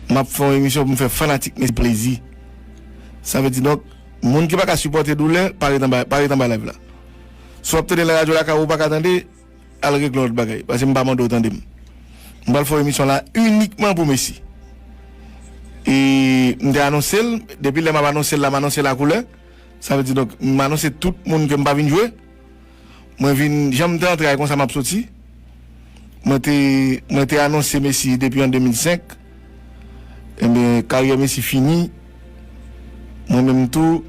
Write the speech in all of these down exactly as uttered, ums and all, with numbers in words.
M ap fè yon emisyon pou m fè fanatik Messi plezi. Sa vle di, donk, moun ki pa ka sipòte doulè, pa ret anba, pa ret anba live la. Si w ap tande nan radyo lakay ou, ou pa ka tande, al regle yon lòt bagay, paske m pa mande w tande m. M pral fè yon emisyon la inikman pou Messi. E m te anonse l, depi lè m ap anonse l la, m anonse l a koulè. Sa vle di, donk, m anonse tout moun ke m pa vin jwe. Mwen vin, jan m te antre a, e konsa m ap soti. Mwen te, mwen te anonse Messi depi an de mil senk. Ebyen, karyè Messi fini. Mwen menm tou,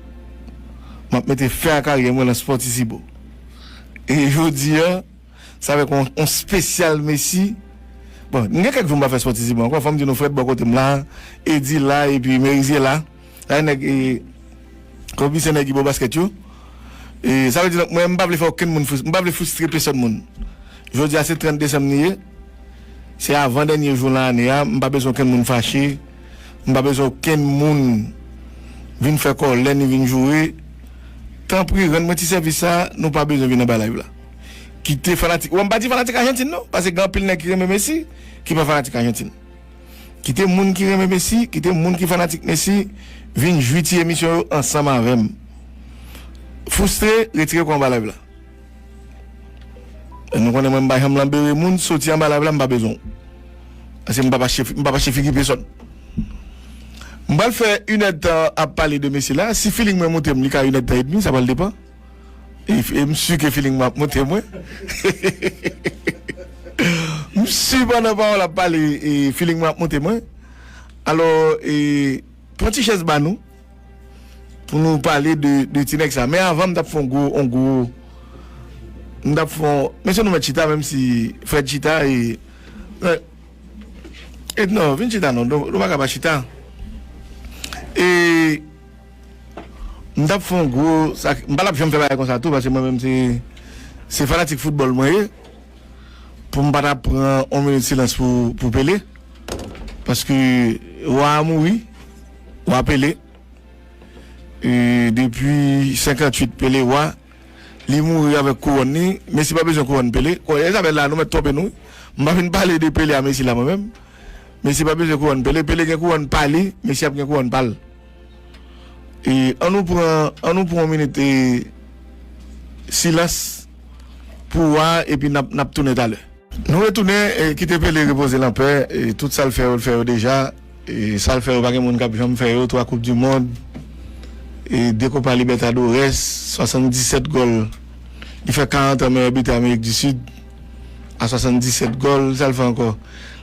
m ap mete fen a karyè mwen nan Sportissimo. E jodi a, se avèk yon, yon espesyal Messi. Bon, m gen kèk jou m pa fè Sportissimo ankò, fò m di nou Fred bò kote m la, Eddy la, epi Merizier la. Sa e nèg, e, konbise nèg ki bon basket yo. E, sa vle di, donk, mwen, m pa vle fè okenn moun fris-, m pa vle fristre pèsòn moun. Jodi a, se trant desanm li ye. Se avan dènye jou nan ane a. M pa bezwen okenn moun fache. M pa bezwen okenn moun vin fè kòlè ni vin joure. Tanpri, rann mwen ti sèvis sa, nou pa bezwen vin anba live la. Kite fanatik, w, m pa di fanatik Ajantin non, paske gen anpil nèg ki renmen Messi, ki pa fanatik Ajantin. Kite moun ki renmen Messi, kite moun ki fanatik Messi vin jwi ti emisyon yo ansanm avè m. Fristre, retire kò w anba live la. E nou konnen mwen m pa janm lanbere moun, soti anba live la, m pa bezwen w. Paske m pa pa chef, m pa pa chef figi pèsòn. M pral fè inèdtan ap pale de Messi la. Si feeling mwen monte m, li ka inèdtan edmi, sa pral depann. E, e m si ke feeling mwen ap monte mwen. M si pandan pawòl ap pale, e feeling mwen ap monte mwen. Alò, e, pran ti chèz ba nou pou nou pale de, de ti nèg sa. Men avan, m t ap fè yon gwo, yon gwo, m t ap fè yon, mesye nou mèt chita, menm si Fred chita, e, e, e non, vin chita non, nou, nou pa ka pa chita. E, M t ap fè yon gwo, sa, m pa t ap janm fè bagay konsa tou, paske mwen menm se, se fanatik foutbòl mwen ye. Pou m pa t ap pran yon minit silans pou, pou Pele. Paske wa a mouri, wa Pele. E depi senkantuit Pele wa, li mouri avèk kouwòn li. Messi pa bezwen kouwòn Pele. Kounye a, Isabel la, nou mèt twonpe nou. M pa vin pale de Pele a Messi la mwen menm. Messi pa bezwen kouwòn Pele. Pele gen kouwòn pa li, Messi ap gen kouwòn pa l. E, ann nou pran, ann nou pran yon minit, e, silans pou wa, epi n ap, n ap tounen talè. Nou retounen, e, kite Pele repoze l anpè, e, tout sa l fè yo, l fè yo deja, e, sa l fè yo, pa gen moun k ap janm fè yo, twa Koup di Mond, e, de Copa Libertadores, swasanndisèt gòl. Li fè karant an meyè bitè Amerik di Sid, a swasanndisèt gòl, sa l fè ankò?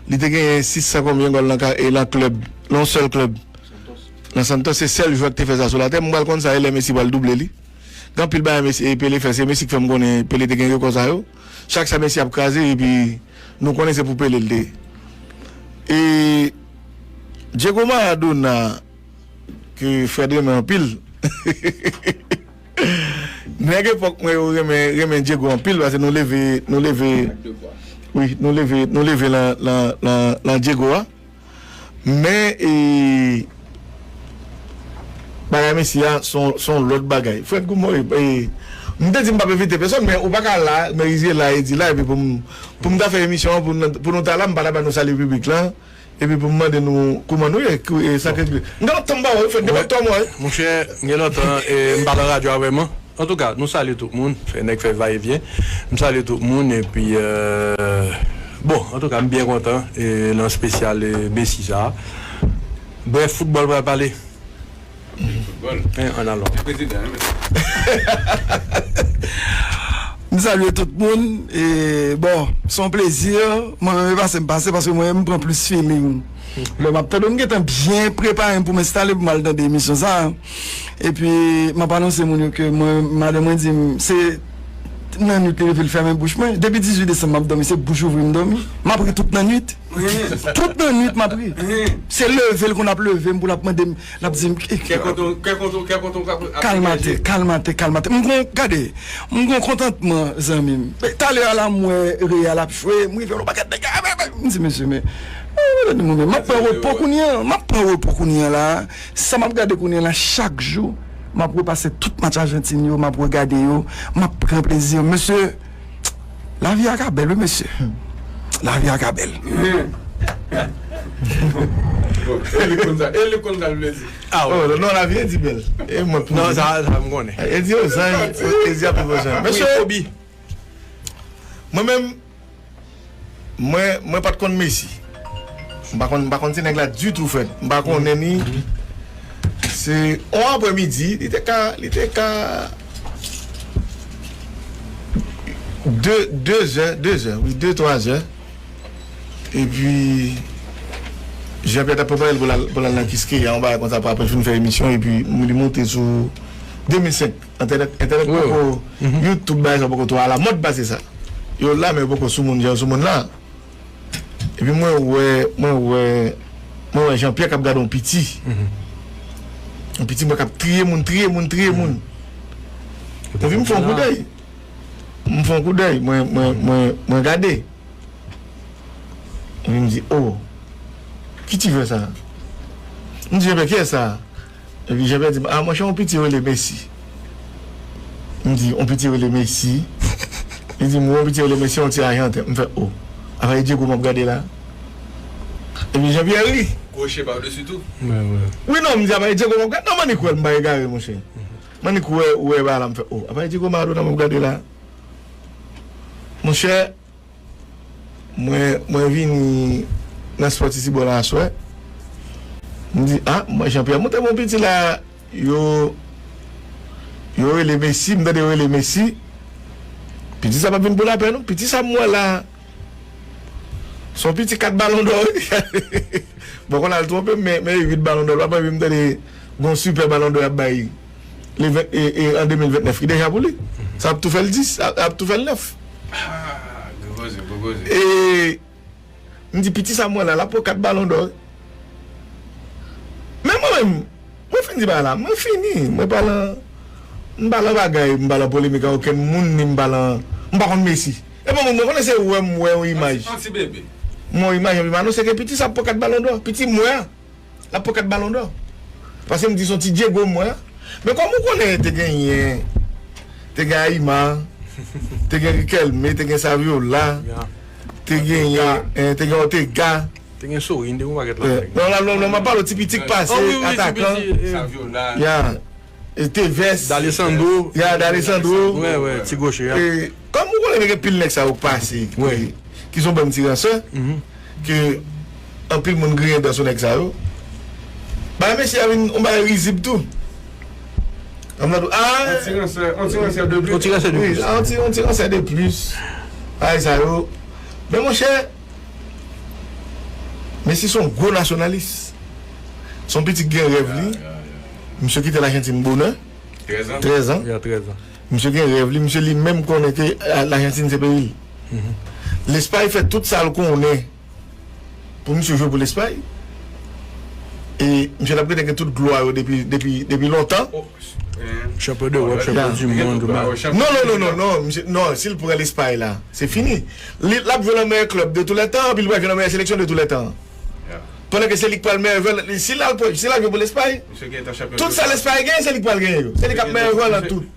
Li te genyen sis san konbyen gòl nan ka-, e, nan klèb, nan yon sèl klèb. Nan Santos, se sèl jwè ki te fè sa sou latè. M pral konn sa e lè Messi pral double li. Gen anpil bagay Messi, e, Pele fè, se Messi ki fè m konnen Pele te gen rekò sa yo. Chak sa Messi ap kraze, epi nou konnen se pou Pele l te ye. E Diego Maradona, ke Fred renmen anpil. Nèg epòk mwen yo renmen, renmen Diego anpil, paske nou leve, nou leve, wi, nou leve, nou leve lan, lan, lan, lan Diego a. Men, e, bagay Messi a, se yon, se yon lòt bagay. Fred Goumo, e, e, m te di m p ap envite pèsòn, men ou pa ka la, men Rizier la, Eddy la, epi pou m, pou m ta fè emisyon an, pou nou, pou nou ta la, m pa ta ba nou sali piblik lan. Epi pou m mande nou kouman nou ye, ki, e, sa ke, m gen lontan m pa wè w, Fred, gen lontan m wè w. Monchè, m gen lontan, e, m pa nan radyo a vrèman. Antouka, nou salye tout moun, fè nèg fè va e vyen. M salye tout moun, epi, e, bon, antouka, m byen kontan, e, nan espesyal, e, Messi sa. Brèf, foutbòl pral pale. Foutbòl. En, ann alò. Prezidan, wi. M salye tout moun. E, bon, se yon plezi. Mwen menm, e pase m pase, paske mwen menm, m pran plis feeling. Lè m ap tande, m gentan byen prepare m pou m enstale pou m al tande emisyon sa. Epi, m ap anonse moun yo ke mwen, madanm mwen di m, se nan nwit li leve l fèmen bouch mwen. Depi dizuit desanm, m ap dòmi, se bouch ouvri m dòmi. M ap ri tout nan nwit. Tout nan nwit m ap ri. Se leve l konn ap leve m pou l ap mande m, l ap di m, kè kontan, kè kontan, kè kontan, kalmate, kalmate, kalmate. M gon, gade, m gon kontantman, zanmi m. Talè a la, m wè Real ap jwe, m rive yon pakèt nèg, m di, mesye, men, m ap pran repo kounye a, m ap pran repo kounye a la. Sa m ap gade kounye a la, chak jou, m ap repase tout match Ajantin yo, m ap regade yo, m ap pran plezi. Mesye, lavi a ka bèl, wi, mesye. Lavi a ka bèl. E li konn sa, e li konn sa l vle di. Ah, oh, non, la vie est belle. E mwen pou Non, sa, sa m konnen. E di yo sa, e di a pwopozisyon. Mesye, Kobe. Mwen menm, mwen, mwen pa t konn Messi. M pa konn, m pa konn ti nèg la ditou, frè. M pa konnen ni. Se on aprèmidi, li te ka, li te ka de, de zè, de zè, wi, de, twa zè. Epi, Jean Pierre t ap prepare l pou l al, pou l al nan Kiskeya, yon bagay konsa, pou apre l fin fè emisyon, epi li monte sou de mil senk. Entènèt, entènèt poko, YouTube, bagay sa poko twò alamòd pase sa. Yo la, men yo poko sou moun, jan yo sou moun la. Epi mwen wè, mwen wè, mwen wè Jean Pierre k ap gade yon piti. Yon piti mwen k ap triye moun, triye moun, triye moun. Epi m fè yon koudèy. M fè yon koudèy, mwen, mwen, mwen, mwen gade. Epi m di, oh, ki ti vè sa? M di, Jean Pierre, kiyès sa? Epi Jean Pierre di m, ah, monchè, yon piti yo rele Messi. M di, yon piti yo rele Messi? Li di m, wi, yon piti yo rele Messi, yon ti Ajanten. M fè, oh, apa e Diego m ap gade la? Epi Jean Pierre ri. Gwo cheba odesi tou. Wi, non, m di, apa e Diego m ap gade? Non, m annik wè l, m pa egare, monchè. M annik wè, wè, ba la, m fè, oh, apa e Diego Maradona m ap gade la? Monchè, Mwen, mwen vini nan spòt isi bò la aswè. M di, ah, mwen Jean Pierre, montre m yon piti la, yo, yo rele Messi, m tande yo rele Messi. Piti sa p ap vin pou lapè, non. Piti sa m wè la, se yon piti kat balon dò, wi. Bon, konn al twonpe m, men, men uit balon dò, l ap anvi m tande gon sipè balon dò y ap bay. Le ven, e, e, an de mil vennèf ki deja pou li. Sa ap tou fè l dis, ap, ap tou fè l nèf. Ah, gwo koze, gwo koze. E, m di, piti sa m wè la, l ap pran kat balon dò. Men mwen menm, mwen fin di bagay la, mwen fini. Mwen pa lan, m pa lan bagay, m pa lan polemik ak okenn moun, ni m pa lan, m pa konn Messi. E bon, mwen konnen se wè m wè yon imaj. An ti, an ti bebe. M wè yon imaj, epi m anonse ke piti sa ap pran kat balon dò. Piti m wè a. L ap pran kat balon dò. Paske m di se yon ti Diego m wè a. Men kòm ou konnen te genyen, te gen Aimar, te gen Riquelme, te gen Saviola, te genyen, eh, te gen Ortega. Te gen Sorin, te gen yon pakèt lòt nèg. Non, la, non, non, m ap pale ti piti k pase, atakan. Saviola. Ya. E Tevez. D'Alessandro. Ya, D'Alessandro. Wè, wè, ti goche a. E, kòm ou konnen gen pil nèg sa yo k pase, ki, ki se yon bann ti ransè, ke anpil moun griyen dan sou nèg sa yo. Bagay mesye a vin yon bagay rizib tou. An mwen di, ah, yon ti ransè, yon ti ransè de plis. Yon ti ransè de plis. Wi, yon ti, yon ti ransè de plis. Bagay sa yo. Men monchè, Messi se yon gwo nasyonalis. Se yon pitit ki gen rèv li. Misye kite Lajantin bonè. Trèz an. Trèz an. Ya, trèz an. Misye gen rèv li, misye li menm konnen ke, ah, Lajantin se peyi l. Lespay fè tout sa l konnen pou misye jwe pou Lespay. E misye t ap gentan gen tout glwa yo depi, depi, depi lontan. Chanpyon dewòp, chanpyon di mond. Non, non, non, non, non, misye, non, si l pran Lespay la, se fini. Li, l ap jwe nan meyè klèb de tou lè tan, epi li pral jwe nan meyè seleksyon de tou lè tan. Pandan ke se li k pral meyè jwè, si l al, si l al jwe pou Lespay, tout sa Lespay genyen, se li k pral genyen yo. Se li k ap meyè jwè nan tout.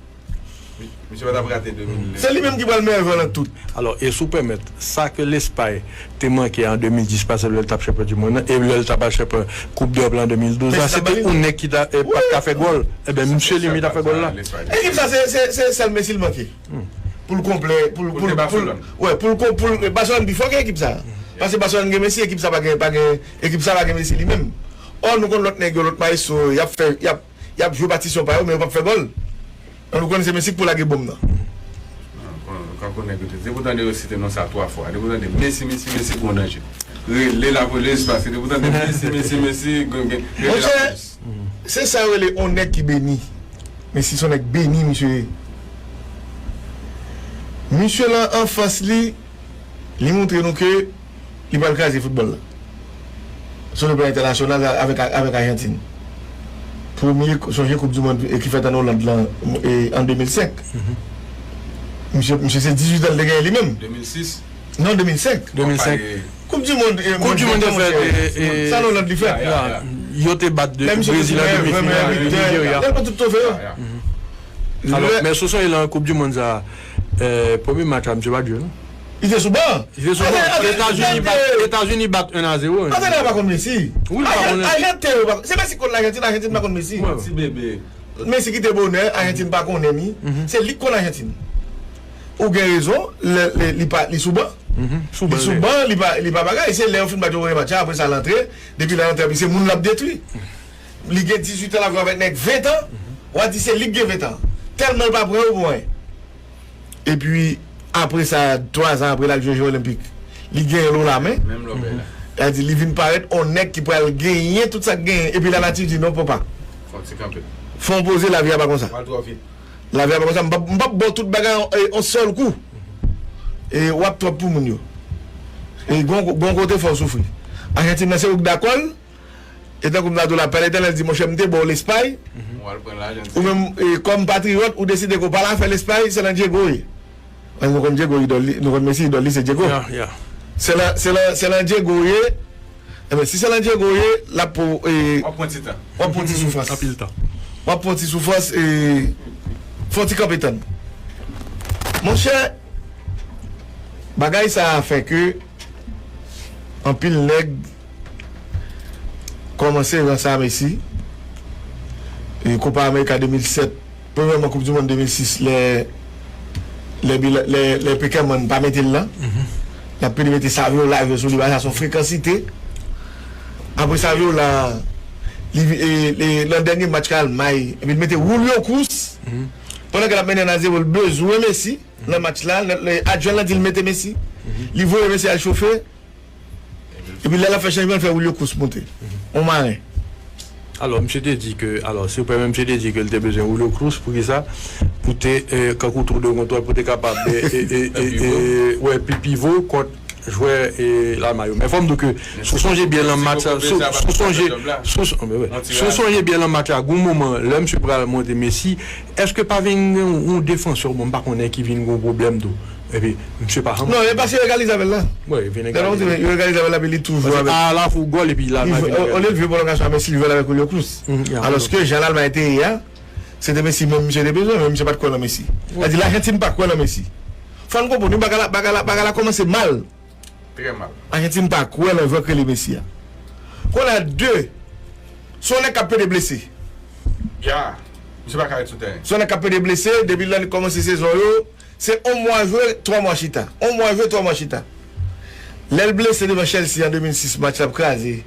Misye pa t ap rate de mil. Se li menm ki pral meyè jwè nan tout. Alò, e si w pèmèt, sa ke Lespay te manke an de mil dis, pase lè l t ap chanpyon di mond nan, e lè l t ap al chanpyon Koup dewòp la an de mil douz la, se te yon nèg ki ta, e, pa t ka fè gòl. Ebyen, misye li menm t ap fè gòl la. Ekip sa, se, se, se sèl Messi l manke. Pou l konplè, pou l, pou l, pou l, wè, pou l, pou l, Barcelone pi fò ke ekip sa. Paske Barcelone gen Messi, ekip sa pa gen, pa gen, ekip sa pa gen Messi li menm. Ò, nou konn lòt nèg yo, lòt maestro yo, y ap fè, y ap, y ap jwe patisyon pa yo, men yo p ap fè gòl. Nou konnen se Messi k pou lage bonm nan. Kanko nèg yo te, se pou tande yo site non sa twa fwa. Se pou tande Messi, Messi, Messi, gon danje. Rele lapolis, paske se pou tande Messi, Messi, Messi, rele lapolis. Se sa yo rele yon nèg ki beni. Messi se yon nèg beni, misye ye. Misye lan anfans li, li montre nou ke li pral kraze foutbòl la. Sou le plan entènasyonal, avèk, avèk Ajantin. Premye, sonje Koup di Mond ki fèt an Oland lan, e, an de mil senk. Misye, misye se dizuit an l te genyen li menm. De mil sis. Non, de mil senk. De mil senk. Koup di Mond, e, Koup di Mond te fèt, e, e, sa Oland li fèt. Yo te bat de Brezil an demi final, Nijerya. Lè l pran tout twofe yo. Alò, men sou sonje lan Koup di Mond sa, e, premye match la, misye pa t jwe, non? Li te sou ban. Li te sou ban. Etazini bat, Etazini bat un a zéro. Atande, pa konn Messi. Wi, pa konn. Ajanten yo pa. Se Messi konn Lajantin, Ajantin pa konn Messi. Ti bebe. Messi kite bonè, Ajantin pa konnen li. Se li k konn Ajantin. Ou gen rezon, li pa, li sou ban. Li sou ban, li pa, li pa bagay. Se lè yo fin bat yo premye match la, apre sa l antre. Depi lè l antre, se moun l ap detwi. Li gen dizuit an, l ap jwe avèk nèg ven tan. W a di se li k gen ven tan. Tèlman l pa pran yo pou anyen. Epi, apre sa, twa zan apre, l al jwe Jeux Olympiques. Li genyen l o la men. Menm lò bay la. Sa di, li vin parèt on nèg ki pral genyen tout sa k genyen. Epi lanati di non, papa. Fò w ti kanpe. Fò w poze, lavi a pa konsa. Pral twò vit. Lavi a pa konsa. M p ap, m p ap ba w tout bagay on, e, on sèl kou. E, w ap twòp pou moun yo. E, gon, gon kote fò w soufri. Ajantin nan, se ou k dakò l. E tankou m ta di w la, Pè Letènèl di, monchè, m te ba w Lespay. Ou menm, e, kòm patriyòt, ou deside ke w pa al afè Lespay, se nan Diego w ye. Nou konn Diego idòl li, nou konn Messi idòl li, se Diego. Se nan, se nan, se nan Diego w ye. Enben, si se nan Diego w ye, l ap pou, e, w ap pran ti tan. W ap pran ti soufrans. Anpil tan. W ap pran ti soufrans, e, fò w ti kanpe tann. Monchè, bagay sa a fè ke anpil nèg kòmanse ranse a Messi. E Copa America de mil sèt, premyèman Koup di Mond de mil sis, lè, lè, lè, lè Pekerman pa mete l la, l ap plede mete Saviola jwe sou li, bagay sa se yon frekansite. Apre Saviola, li, e, e, nan dènye match Almay, epi l mete Julio Cruz. Pandan ke l ap mennen un a zéro, l bezwen Messi nan match la, adjwen l lan di l mete Messi. Li voye Messi al chofe. Epi lè l ap fè chanjman, l fè Julio Cruz monte. On maren. Alò, misye te di ke, alò, si w pèmèt, misye te di ke l te bezwen Julio Cruz, poukisa? Pou te, e, kankou tou de kontwòl, pou te kapab, e, e, e, e, e, wè, pi pivo kont jwè, e, Lalmay yo. Men fò m di w ke, si w sonje byen nan match la, si w, si w sonje, si w, si w sonje byen nan match la, gon moman, lè misye pral monte Messi, èske pa vin gen yon, yon defansè, bon, m pa konnen ki vin gon pwoblèm tou? Epi, misye pa janm. Non, e paske yo egalize avè l la. Wi, vin egalize. Yo egalize avè l la, epi li toujou avè l. A la fou gòl, epi la, li vin egalize. Olye l jwe pwolongasyon a Messi, li jwe l avèk Julio Cruz. Alòske, jan Lalmay te ye a, se te Messi menm misye te bezwen, men misye pa t kwè nan Messi. Sa di, Lajantin pa kwè nan Messi. Fò n konprann, wi, bagay la, bagay la, bagay la kòmanse mal. Trè mal. Ajantin pa kwè nan jwè k rele Messi a. Kounye a, de, se yon nèg k ap plede blese. Ya, misye pa ka ret sou teren. Se yon nèg k ap plede blese, depi lè li kòmanse sezon yo, se yon mwa jwe, twa mwa chita. Yon mwa jwe, twa mwa chita. Lè l blese devan Chelsea an de mil sis, match la ap kraze.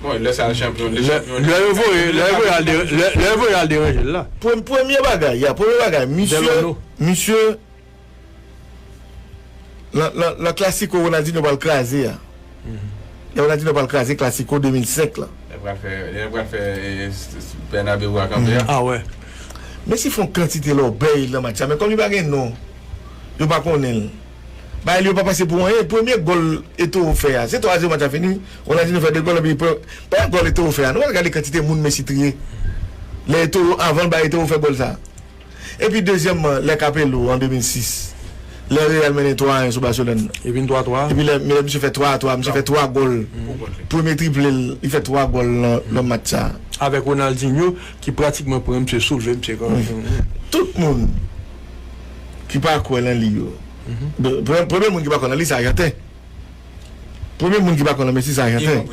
Bon, lè sa chanpyon, lè chanpyon. Lè yo voye, lè yo voye al de-, lè, lè yo voye al deranje l la. Premye bagay, ya, premye bagay, misye, misye, Nan, nan, nan Clasico Ronaldinho pral kraze a. Lè Ronaldinho pral kraze Clasico de mil senk la. Lè pral fè, lè pral fè, e, s-, s-, Bernabeu a kanpe a. A wè. Messi fè yon kantite lòbèy nan match la, men kòm li pa gen non, yo pa konnen l. Bagay li yo pa pase pou anyen. Premye gòl Eto'o fè a, se twa zewo match la fini. Ronaldinho fè de gòl, epi pre-, premye gòl Eto'o fè a. Nou al gade kantite moun Messi triye. Lè Eto'o, avan l bay Eto'o fè gòl sa. Epi dezyèmman, lè Capello an de mil sis, lè Real mennen twa a en sou Barcelone. Li vin twa twa. Epi lè, lè misye fè twa a twa, misye fè twa gòl. Premye triple l, li fè twa gòl nan, nan match sa. Avèk Ronaldinho, ki pratikman pran misye, soulve misye kanmenm. Tout moun ki pa kwè nan li yo. Premye, premye moun ki pa kwè nan li, se Ajanten. Premye moun ki pa kwè nan Messi, se Ajanten.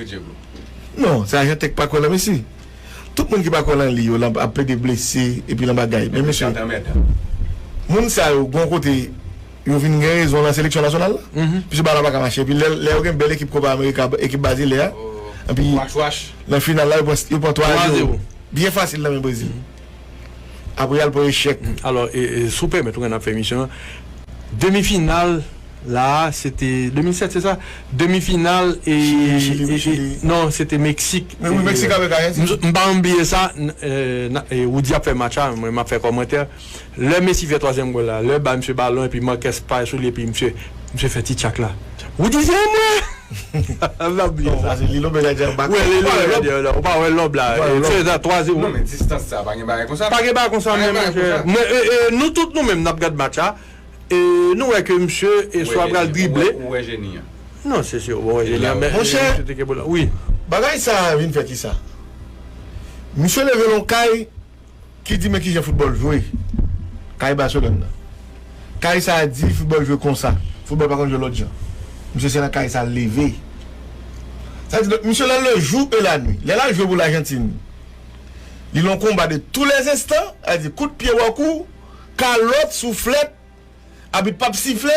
Non, se Ajanten ki pa kwè nan Messi. Tout moun ki pa kwè nan li yo, l ap, ap plede blese, epi l an bagay. Men mesye, moun sa yo, gon kote, yo vin gen rezon nan seleksyon nasyonal la. Piske bal la pa ka mache. Epi lè, lè yo gen bèl ekip Copa America, ekip Bazile a, epi nan final la, yo pran, yo pran twa zewo. Byen fasil nan men Brezil. Apre, y al pran echèk. Alò, e, e, si w pèmèt, ou konn ap fè emisyon an. Demi final la, se te de mil sèt, se sa? Demi final e, Chili, Chili, e, e, Chili. Non, se te Meksik. Men wi, e, Meksik avèk Ayiti. M, m pa janm bliye sa, n-, e, na-, e, Woody ap fè match la, mwen, m ap fè kòmantè. Lè Messi fè twazyèm gòl la, lè bay misye balon, epi Marquez pale sou li, epi misye, misye fè ti tchak la. Woody, se mwen! M pa bliye sa. Non, paske Lilo Bèlè di an bak. Wi, Lilo Bèlè di an, ou pa wè lòb la. Ou pa wè lòb. Se sa, twa zewo. Non, men distans sa, pa gen bagay konsa. Pa gen bagay konsa menm, monchè. Men, e, e, nou tout nou menm, n ap gad match la. E nou wè ke misye, e, swa pral drible. Ou wè jeni an. Non, se si, ou wè jeni an, men, e, misye te kenbe la. Wi. Bagay sa vin fè kisa? Misye leve nan kay, ki di men kijan foutbòl jwe. Kay Barcelone nan. Kay sa a di foutbòl jwe konsa. Foutbòl pa konn jwe lòt jan. Misye se nan kay sa a l leve. Sa di, donk, misye lè le jour et la nuit. Lè l al jwe pou Lajantin, li nan konba de tous les instants, sa di kout pye bò kou, kalòt, souflèt, abit p ap sifle,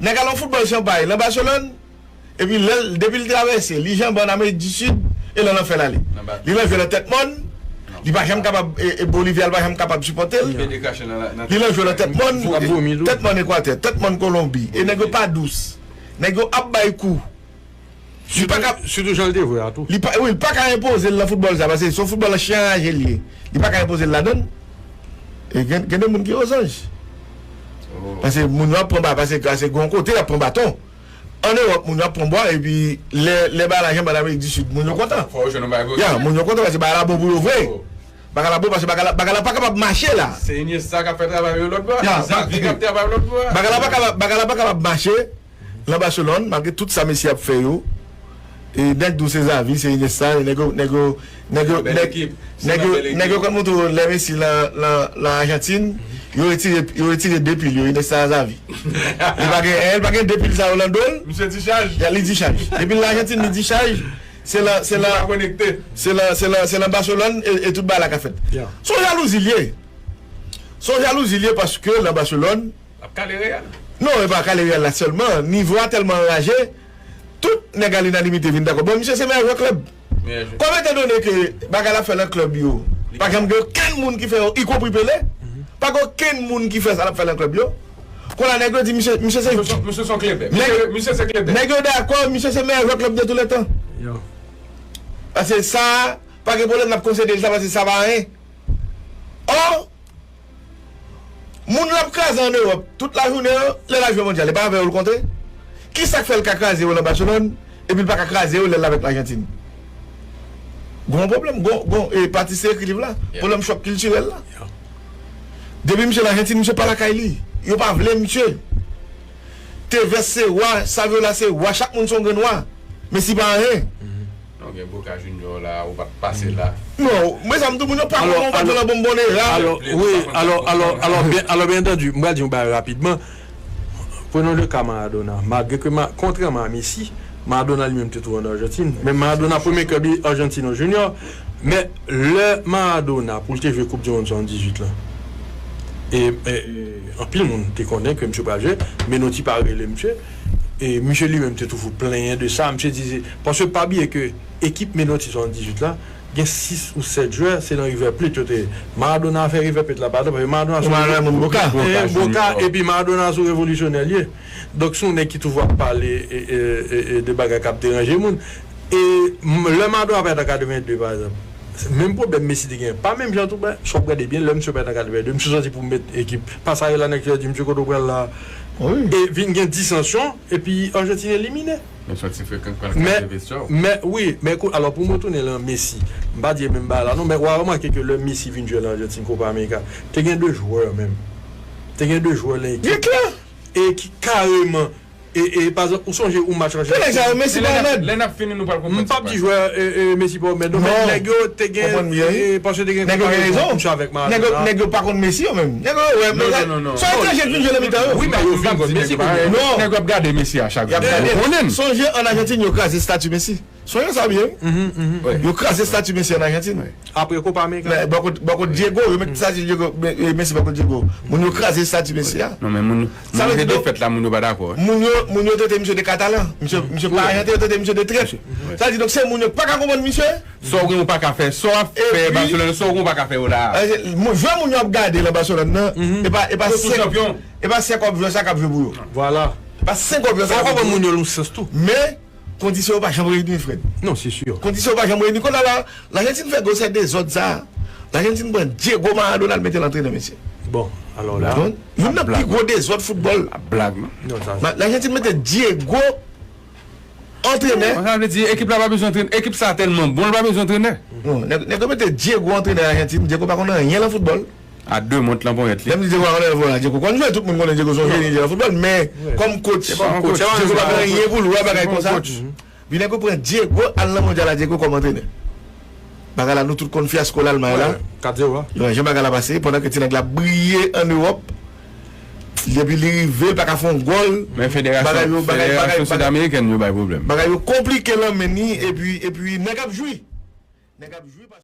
nèg al nan foutbòl chanpay, nan Baselòn, epi lè l, depi l travèse, li janbe an Amerik di Sid, e lè l an fè l ale. Li nan jwe nan tèt mòn, li pa janm kapab, e, e Bolivya, li pa janm kapab sipòte l. Li nan jwe nan tèt mòn, tèt mòn Ekwatè, tèt mòn Kolonbi, e nèg yo pa dous. Nèg yo ap bay kou. Li pa ka, sitou jan l te vwe a tou. Li pa, wi, li pa ka enpoze l nan foutbòl sa, paske se yon foutbòl chen raje l ye. Li pa ka enpoze l ladan l. E gen, gen de moun ki ozanj. Paske moun yo ap pran ba, paske, paske gen yon kote y ap pran baton. An Ewòp, moun yo ap pran bwa, epi lè, lè bagay la janbe an Amerik di Sid, moun yo kontan. Fò yo jwenn yon bagay pou yo genyen. Ya, moun yo kontan, paske bagay la bon pou yo vre. Bagay la bon, paske bagay la, bagay la pa kapab mache la. Se Iniesta k ap fè travay yo lòt bò. Ya, Xavi k ap travay lòt bò. Bagay la pa kapab, bagay la pa kapab mache. Nan Baselòn, malgre tout sa Messi ap fè yo, e nèg di w se Xavi, se Iniesta, e nèg yo, nèg yo, nèg yo, nèg, nèg yo, nèg yo konn montre w lè Messi lan, lan, lan Ajantin, yo retire, yo retire de pil yo, Iniesta, Xavi. Li pa gen, eh, li pa gen de pil sa yo lan do l. Misye dichaj. Ya, li dichaj. Depi l lan Ajantin, li dichaj. Se lan, se lan, se lan, se lan, se lan Baselòn e, e tout bagay la ka fèt. Se yon jalouzi l ye. Se yon jalouzi l ye paske lan Baselòn, L ap kale Real. Non, e pa kale Real la sèlman. Nivo a tèlman anraje, tout nèg a linanimite vin dakò. Bon, misye se meyè jwè klèb. Meyè jwè. Kòm etan done ke bagay l ap fè lan klèb yo, pa janm gen okenn moun ki fè yo, ikonpri Pele. Pa gen okenn moun ki fè sa l ap fè lan klèb yo. Kounye a nèg yo di misye, misye se, misye se yon klebè. Misye, misye se klebè. Nèg yo dakò, misye se meyè jwè klèb de tou le tan. Paske sa, pa gen pwoblèm, n ap konsede l sa, paske sa pa anyen. Ò, moun l ap kraze an Ewòp tout lajounen an, lè l al jwe mondyal, e pa avè yo l konte? Kisa k fè l ka kraze yo lan Baselòn, epi l pa ka kraze yo lè l avèk Lajantin? Gon pwoblèm, gon, gon, e, Patrice te ekri liv la, pwoblèm chòk kiltirèl la. Depi misye Lajantin, misye pa lakay li. Yo pa vle misye. Tevez se wa, Saviola se wa, chak moun se yon grenn wa. Messi pa anyen. Non, gen Boca Junior la, ou pa t pase la. Non, mwen sa m tou moun yo pa konn, ou pa t lan bonbonera. Alò, wi, alò, alò, alò, byen, alò, byen antandi, m pral di yon bagay rapidman. Prenons le cas Maradona. Malgre ke, Ma-, kontrèman a Messi, Maradona li menm te tou an Ajantin. Men Maradona, premye klèb li, Argentino Junior. Men lè Maradona, pou l te jwe Koup di Mond swasanndizuit lan, e, e, e, anpil moun te konnen ke misye pral jwe, Menotti pa rele misye. E misye li menm te toujou plenyen de sa. Misye di, se, paske pa bliye ke ekip Menotti swasanndizuit la, gen sis ou sèt jwè, se nan River Plate yo te ye. Maradona fè River Plate la, padon, paske Maradona se yon moun Boca. Boca, epi Maradona se yon revolisyonè li ye. Donk, se yon nèg ki toujou ap pale, e, e, e, e, de bagay k ap deranje moun. E m-, lè Maradona parèt an katreven de, pa egzanp, se menm pwoblèm Messi te gen. Pa menm jan tou, men, si w ap gade byen, lè misye parèt an katreven de, misye sòti pou met ekip Pasarela, nèg yo di, "Misye, kote w pral la?" E vin gen disansyon, epi Ajantin elimine. Men sòti frekan pral kase vestè w. Men, wi, men kou-, alò, pou m retounen lan Messi, m pa di e menm bagay la, non, men w a remake ke lè Messi vin jwe lan Ajantin Copa America, te gen de jwè menm. Te gen de jwè lan ekip. E ki kareman, e, e, pa egzanp, ou sonje ou match Ajantin. Lè n ap fini, nou pral konprann. M p ap di jwè, e, e, Messi pa omèd, non, men nèg yo te gen, e, paske te gen konparezon kouch avèk Maradona. Nèg yo pa konn Messi yo menm. Nèg yo, wè, non, non, non, non. Se etranje ki vin jwe nan mitan yo. Wi, men yo vin konn Messi kounye a. Non. Nèg yo ap gade Messi a chak jou. Yo konnen l. Sonje, an Ajantin, yo kraze estati Messi. Sonje sa byen, wi. Yo kraze estati Messi an Ajantin. Apre Copa America. Bò kot, bò kot Diego, yo met estati Diego, e, Messi bò kot Diego. Moun yo kraze estati Messi a. Non, men moun, moun yo te defèt la, moun yo pa dakò. Moun yo, moun yo trete misye de Katalan. Misye, misye pa Ajantin, yo trete misye de trèt. Sa vle di, donk, se moun yo pa ka konprann misye. Sa w gen ou pa ka fè, sa w ap fè Barcelona, sa w gen ou pa ka fè yo la. Jwè moun yo ap gade lan Barcelona nan, e pa, e pa senk, e pa senk kòb jwè sa k ap jwe pou yo. Vwala. E pa senk kòb jwè sa k ap jwe pou yo. Fò w konprann moun yo lan yon sans tou. Men, kondisyon yo pa janm reyini, Fred. Non, se si. Kondisyon yo pa janm reyini. Kounye a la, Lajantin fè gwosè dezòd sa. Lajantin pran Diego Maradona, l mete l antrenè, mesye. Bon, alò la. Youn nan pi gwo dezòd foutbòl. Blag, non? Non, sa. Lajantin mete Diego antrenè. Sa vle di, ekip la pa bezwen antrenè. Ekip sa tèlman bon, l pa bezwen antrenè. Non, nèg, nèg yo mete Diego antrenè Ajantin. Diego pa konn anyen lan foutbòl. A de mont lan ponyèt li. Lè m di Diego pa konn anyen lan foutbòl, Diego konn jwe, tout moun konnen Diego se yon jeni de lan foutbòl, men kòm coach, Diego pa gen anyen pou l wè bagay konsa. Epi nèg yo pran Diego al nan mondyal la, Diego kòm antrenè. Bagay la, nou tout konn fyasko Lalmay la. Kat zewo a. Yo, jan bagay la pase, pandan ke ti nèg la briye an Ewòp, Depi li rive, l pa ka fè yon gòl. Men federasyon, federasyon sid amerikèn yo bay pwoblèm. Bagay yo konplike nan men ni, epi, epi nèg ap jwi. Nèg ap jwi.